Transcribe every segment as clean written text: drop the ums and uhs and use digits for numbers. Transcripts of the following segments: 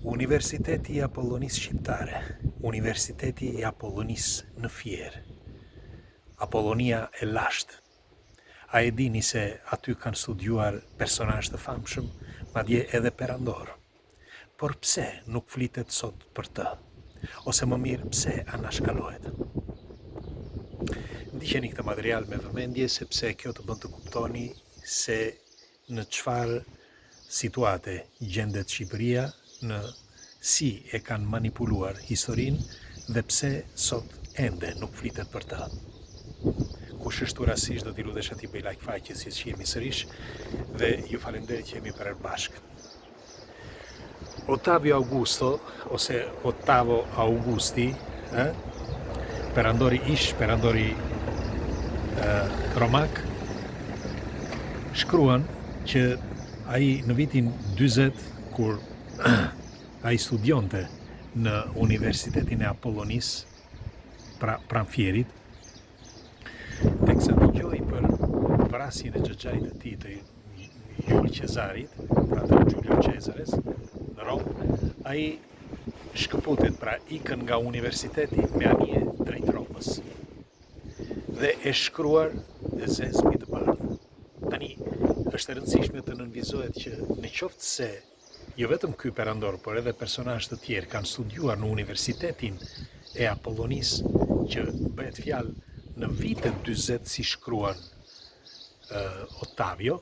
Universiteti i Apollonisë Shqiptare, Universiteti i Apollonisë në Fier, Apollonia e lashtë. A e dini se aty kanë studiuar personazhe të famshëm, madje edhe perandorë? Por pse nuk flitet sot për të? Ose më mirë pse anashkalohet? Ndiqeni këtë material me vëmendje sepse kjo të bën të kuptoni se në çfarë situate gjendet Shqipëria në si e kanë manipuluar historinë dhe pse sot ende nuk flitet për të. Kush është rastësisht do t'i lutesha t'i bëj like faqes që shihemi sërish dhe ju faleminderit që jemi përherë bashkë. Ottavio Augusto ose Ottavo Augusti, ë, perandori ish perandori ë romak shkruan që ai në vitin 40 kur ai studionte në Universitetin e Apollonisë pra pranë Fierit, teksa dëgjoi për vrasjen e xhaxhait të tij të Jul Cezarit, pra të Giulio Cesares, në Romë, ai shkëputet, pra ikën nga universiteti me anije drejt Romës. Dhe e shkruar e zezë mbi të bardhë. Tani, është e rëndësishme të nënvizohet që në qoftë se jo vetëm ky perandor, por edhe personazhe të tjerë kanë studiuar në Universitetin e Apollonisë, që bëhet fjalë në vitet 40 si shkruan uh, Ottavio,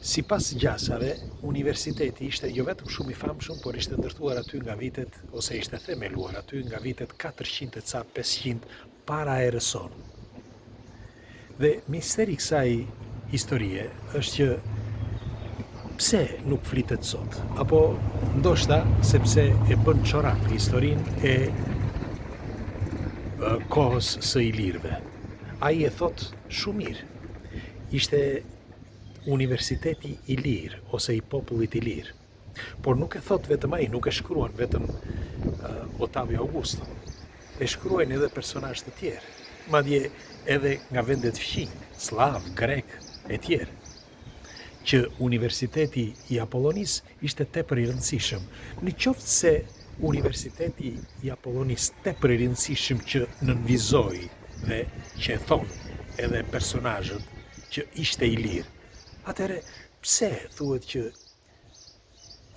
Sipas gjasave, universiteti ishte jo vetëm shumë i famshëm, por ishte ndërtuar aty nga vitet, ose ishte themeluar aty nga vitet 400 e ca 500 para erës sonë. Dhe misteri i kësaj historie është që pse nuk flitet sot, apo ndoshta sepse e bën çorap historinë e kohës së ilirëve. Ai e thotë shumë mirë. Ishte universiteti ilir ose i popullit ilir. Por nuk e thotë vetëm ai, nuk e shkruan vetëm uh, Ottavio Augusto. E shkruajnë edhe personazhe të tjerë, madje edhe nga vendet fqinj, sllav, grek e tjerë që Universiteti i Apollonisë ishte tepër i rëndësishëm. Në qoftë se Universiteti i Apollonisë tepër i rëndësishëm që nënvizoi dhe që e thonë edhe personazhet që ishte i lirë, atëherë pse thuhet që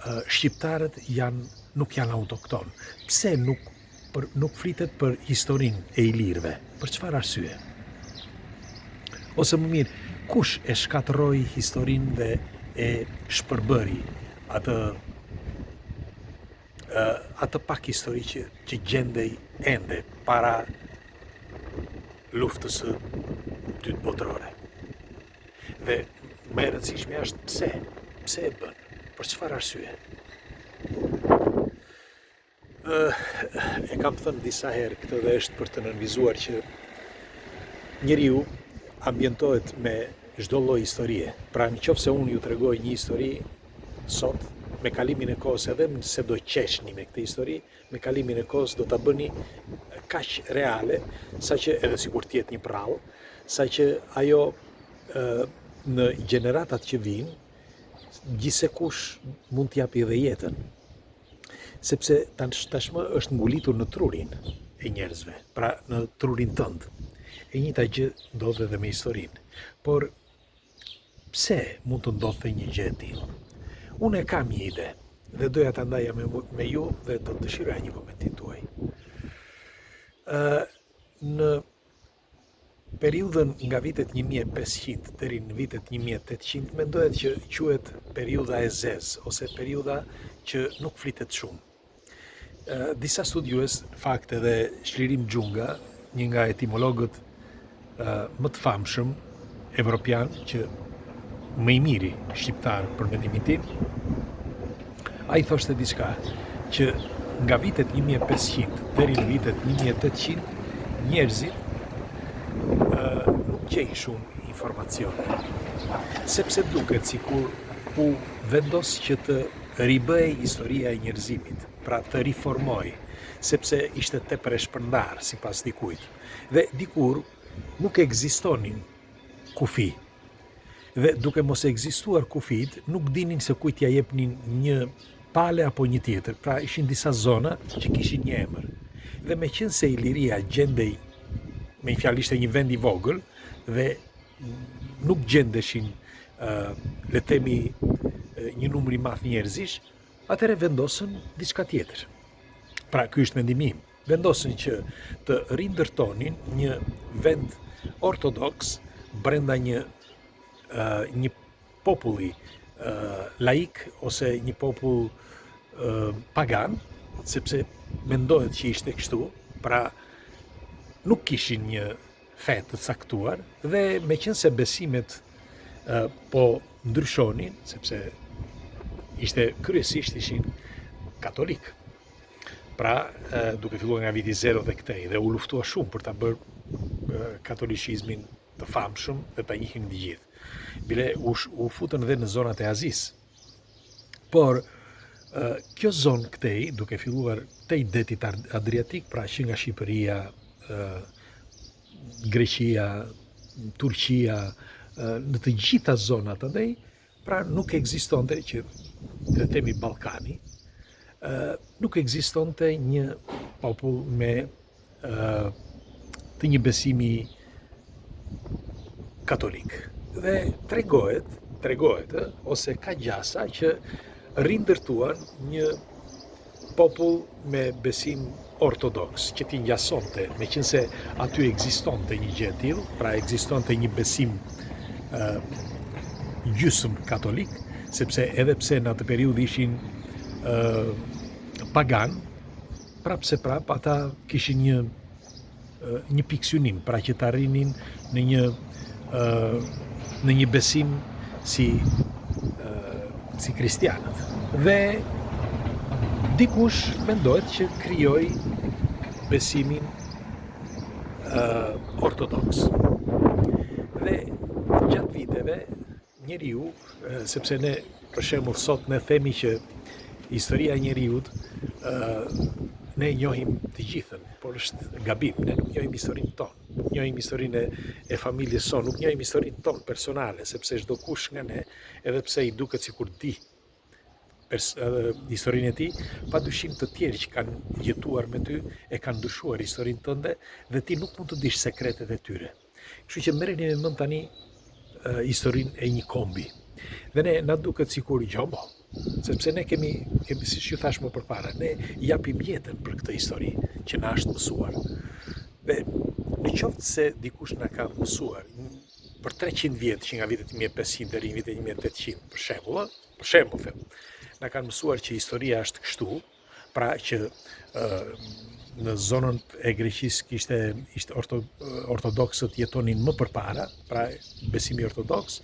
shqiptarët janë nuk janë autokton? Pse nuk për, nuk flitet për historinë e ilirëve? Për çfarë arsye? Ose më mirë, kush e shkatërroi historinë dhe e shpërbëri atë atë pak histori që, që gjendej ende para luftës së dytë botërore. Dhe më e rëndësishmja është pse, pse e bën, për çfarë arsye. E kam thënë disa herë këtë dhe është për të nënvizuar që njeriu ambientohet me çdo lloj historie. Pra në qoftë se unë ju tregoj një histori sot, me kalimin e kohës edhe nëse do qeshni me këtë histori, me kalimin e kohës do ta bëni kaq reale, saqë edhe sikur të jetë një përrallë, saqë ajo në gjeneratat që vijnë, gjithsekush mund t'japi edhe jetën. Sepse tashmë është ngulitur në trurin e njerëzve, pra në trurin tënd. E njëjta gjë ndodh edhe me historinë. Por Pse mund të ndodhte një gjë e tillë? Unë e kam një ide dhe doja ta ndaja me, me ju dhe do të dëshiroja një komentim tuaj. Ë në periudhën nga vitet 1500 deri në vitet 1800 mendohet që quhet periudha e zezë ose periudha që nuk flitet shumë. Disa studiues, në fakt edhe Çlirim Xhunga, një nga etimologët më të famshëm evropian që më i miri shqiptar për mendimin tim, ai thoshte diçka që nga vitet 1500 deri në vitet 1800 njerëzit nuk gjejnë shumë informacione, sepse duket sikur u vendos që të ribëhej historia e njerëzimit, pra të riformohej, sepse ishte tepër e shpërndarë, sipas dikujt. Dhe dikur nuk ekzistonin kufi. Dhe duke mos ekzistuar kufijtë, nuk dinin se kujt t'ia jepnin një pale apo një tjetër, pra ishin disa zona që kishin një emër. Dhe meqenëse Iliria gjendej, me një fjalë ishte një vend i vogël dhe nuk gjendeshin le të themi një numër i madh njerëzish, atëherë vendosën diçka tjetër. Pra ky është mendimi im. Vendosën që të rindërtonin një vend ortodoks brenda një një populli laik ose një popull pagan, sepse mendohet që ishte kështu, pra nuk kishin një fe të caktuar dhe meqenëse besimet po ndryshonin, sepse ishte kryesisht ishin katolikë. Pra, duke filluar nga viti zero dhe këtej, dhe u luftua shumë për ta bërë katolicizmin të famshëm dhe ta njihnin të gjithë. Bile u, u futën dhe në zonat e Azisë. Por, kjo zonë këtej, duke filluar tej detit Adriatik, pra që nga Shqipëria, Greqia, Turqia, në të gjitha zonat andej, pra nuk ekzistonte që le të themi Ballkani, nuk ekzistonte një popull me të një besimi katolik. Dhe tregohet, tregohet, ose ka gjasa që rindërtuan një popull me besim ortodoks, që t'i ngjasonte, meqenëse aty ekzistonte një gjë e tillë, pra ekzistonte një besim uh, gjysëm katolik, sepse edhe pse në atë periudhë ishin uh, pagan, prapë se prapë ata kishin një një pikësynim, pra që të arrinin në një në një besim si si kristianët. Dhe dikush mendohet që krijoi besimin uh, ortodoks. Dhe gjatë viteve Njeriu, sepse ne për shembull sot ne themi që historia e njeriut ne e njohim të gjithën, por është gabim, ne nuk njohim historinë tonë, nuk njohim historinë e, e familjes sonë, nuk njohim historinë tonë personale, sepse çdokush nga ne, edhe pse i duket sikur di pers, edhe historinë e tij, pa dyshim të tjerë që kanë jetuar me ty e kanë ndryshuar historinë tënde dhe ti nuk mund të dish sekretet e tyre. Kështu që merreni me mend tani historinë e një kombi. Dhe ne na duket sikur gjomo, sepse ne kemi kemi siç ju thashë më përpara, ne japim jetën për këtë histori që na është mësuar. Dhe në qoftë se dikush na ka mësuar për 300 vjet që nga vitet 1500 deri në vitet 1800 për shembull, për shembull them, na kanë mësuar që historia është kështu, Pra që në zonën e Greqisë kishte ishte orto, ortodoksët jetonin më përpara, pra besimi ortodoks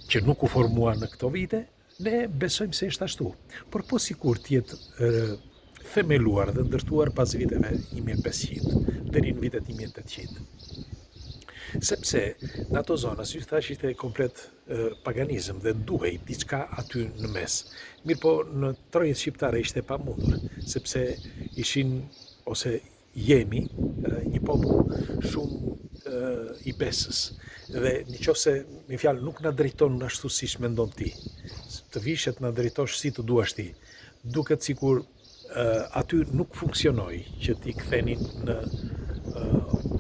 që nuk u formua në këto vite, ne besojmë se është ashtu. Por po sikur të jetë themeluar dhe ndërtuar pas viteve 1500 deri në vitet 1800. Sepse në ato zona, siç thashë, ishte komplet paganizëm dhe duhej diçka aty në mes. Mirëpo në trojet shqiptare ishte e pamundur, sepse ishin ose jemi një popull shumë i besës. Dhe në qoftë se, me fjalë, nuk na drejton ashtu siç mendon ti, të vish e të na drejtosh si të duash ti, duket sikur aty nuk funksionoi që t'i kthenin në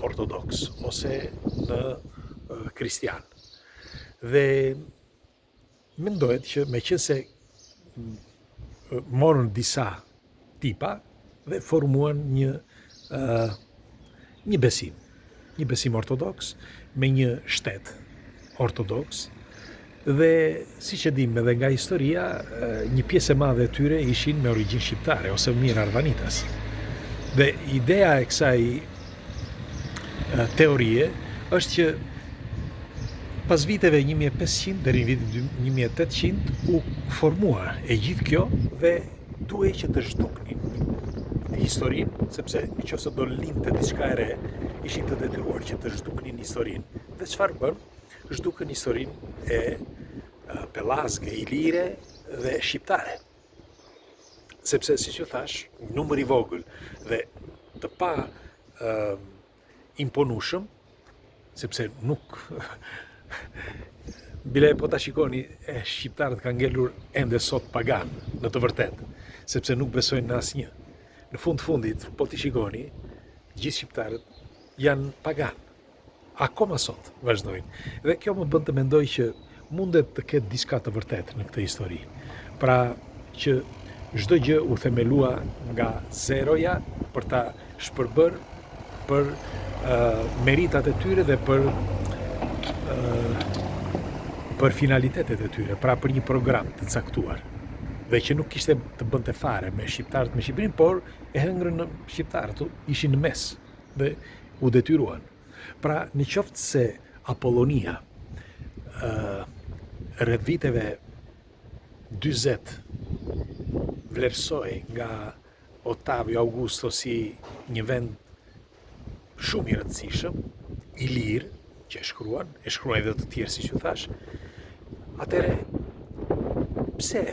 ortodoks ose në kristian. Dhe mendohet që meqenëse morën disa tipa dhe formuan një uh, një besim, një besim ortodoks me një shtet ortodoks dhe siç e dimë edhe nga historia, një pjesë e madhe e tyre ishin me origjinë shqiptare ose mirë arvanitas. Dhe ideja e kësaj teorie është që pas viteve 1500 deri në vitin 1800 u formua e gjithë kjo dhe duhej që të zhduknin historinë, sepse në qoftë se do lindte diçka e re, ishin të detyruar që të zhduknin historinë. Dhe çfarë bënë? Zhdukën historinë e pellazge, ilire dhe shqiptare. Sepse, siç ju thashë, numër i vogël dhe të pa uh, imponueshëm, sepse nuk Bile po ta shikoni, e, shqiptarët kanë ngelur ende sot paganë, në të vërtetë, sepse nuk besojnë në asnjë. Në fund të fundit, po t'i shikoni, gjithë shqiptarët janë paganë. Akoma sot vazhdojnë. Dhe kjo më bën të mendoj që mundet të ketë diçka të vërtetë në këtë histori. Pra që çdo gjë u themelua nga zeroja për ta shpërbërë për uh, meritat e tyre dhe për uh, për finalitetet e tyre, pra për një program të caktuar dhe që nuk kishte të bënte fare me shqiptarët me Shqipërinë, por e hëngrën shqiptarët, ishin në mes dhe u detyruan. Pra, në qoftë se Apollonia ë rreth viteve 40 vlerësohej nga Ottavio Augusto si një vend shumë i rëndësishëm, i lirë, që e shkruan, e shkruan edhe të tjerë siç ju thashë, atëherë pse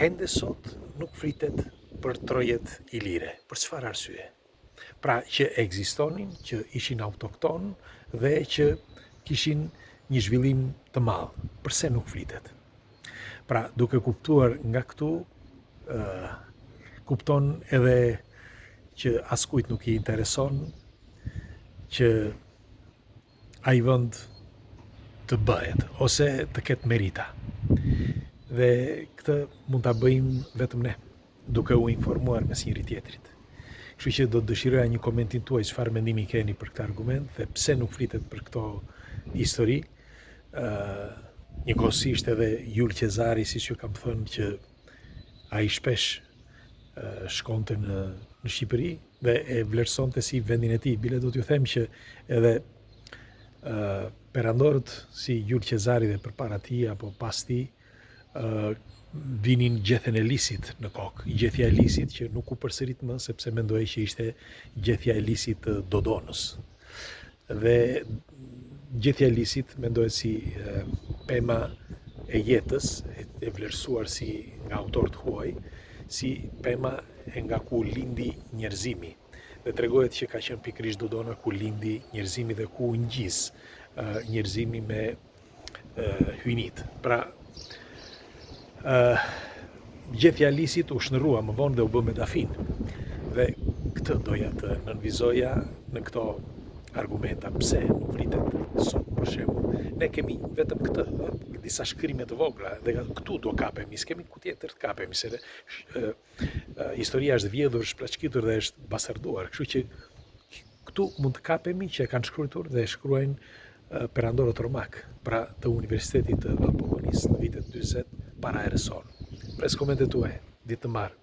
ende sot nuk flitet për trojet ilire, për çfarë arsye? Pra që ekzistonin, që ishin autoktonë dhe që kishin një zhvillim të madh. Përse nuk flitet? Pra, duke kuptuar nga këtu, ë kupton edhe që askujt nuk i intereson që ai vend të bëhet ose të ketë merita. Dhe këtë mund ta bëjmë vetëm ne, duke u informuar mes njëri tjetrit. Kështu që do të dëshiroja një komentin tuaj çfarë mendimi keni për këtë argument dhe pse nuk flitet për këto histori. Ë njëkohësisht edhe Jul Qezari, siç ju kam thënë që ai shpesh shkonte në në Shqipëri dhe e vlerësonte si vendin e tij. Bile do t'ju them që edhe ë perandorët si Jul Qezari dhe përpara tij apo pas tij ë vinin gjethen e lisit në kokë. Gjethja e lisit që nuk u përsërit më sepse mendohej që ishte gjethja e lisit të Dodonës. Dhe gjethja e lisit mendohet si pema e jetës, e vlerësuar si nga autorë të huaj, si pema e nga ku lindi njerëzimi. Dhe tregohet që ka qenë pikërisht Dodona ku lindi njerëzimi dhe ku u ngjiz njerëzimi me hyjnitë. Pra, ë gjethja e lisit u shndërrua më vonë dhe u bë me dafinë. Dhe këtë doja të nënvizoja në këto argumenta pse nuk flitet sot për shembull. Ne kemi vetëm këtë, ë, disa shkrime të vogla dhe këtu do kapemi, s'kemi ku tjetër të kapemi se dhe, ë, historia është vjedhur, është plaçkitur dhe është bastarduar, kështu që këtu mund të kapemi që e kanë shkruar dhe e shkruajnë perandorët romakë, pra të Universitetit të Apollonisë në vitet 40 para erës sonë. Pres komentet tuaja. Ditë të mbarë.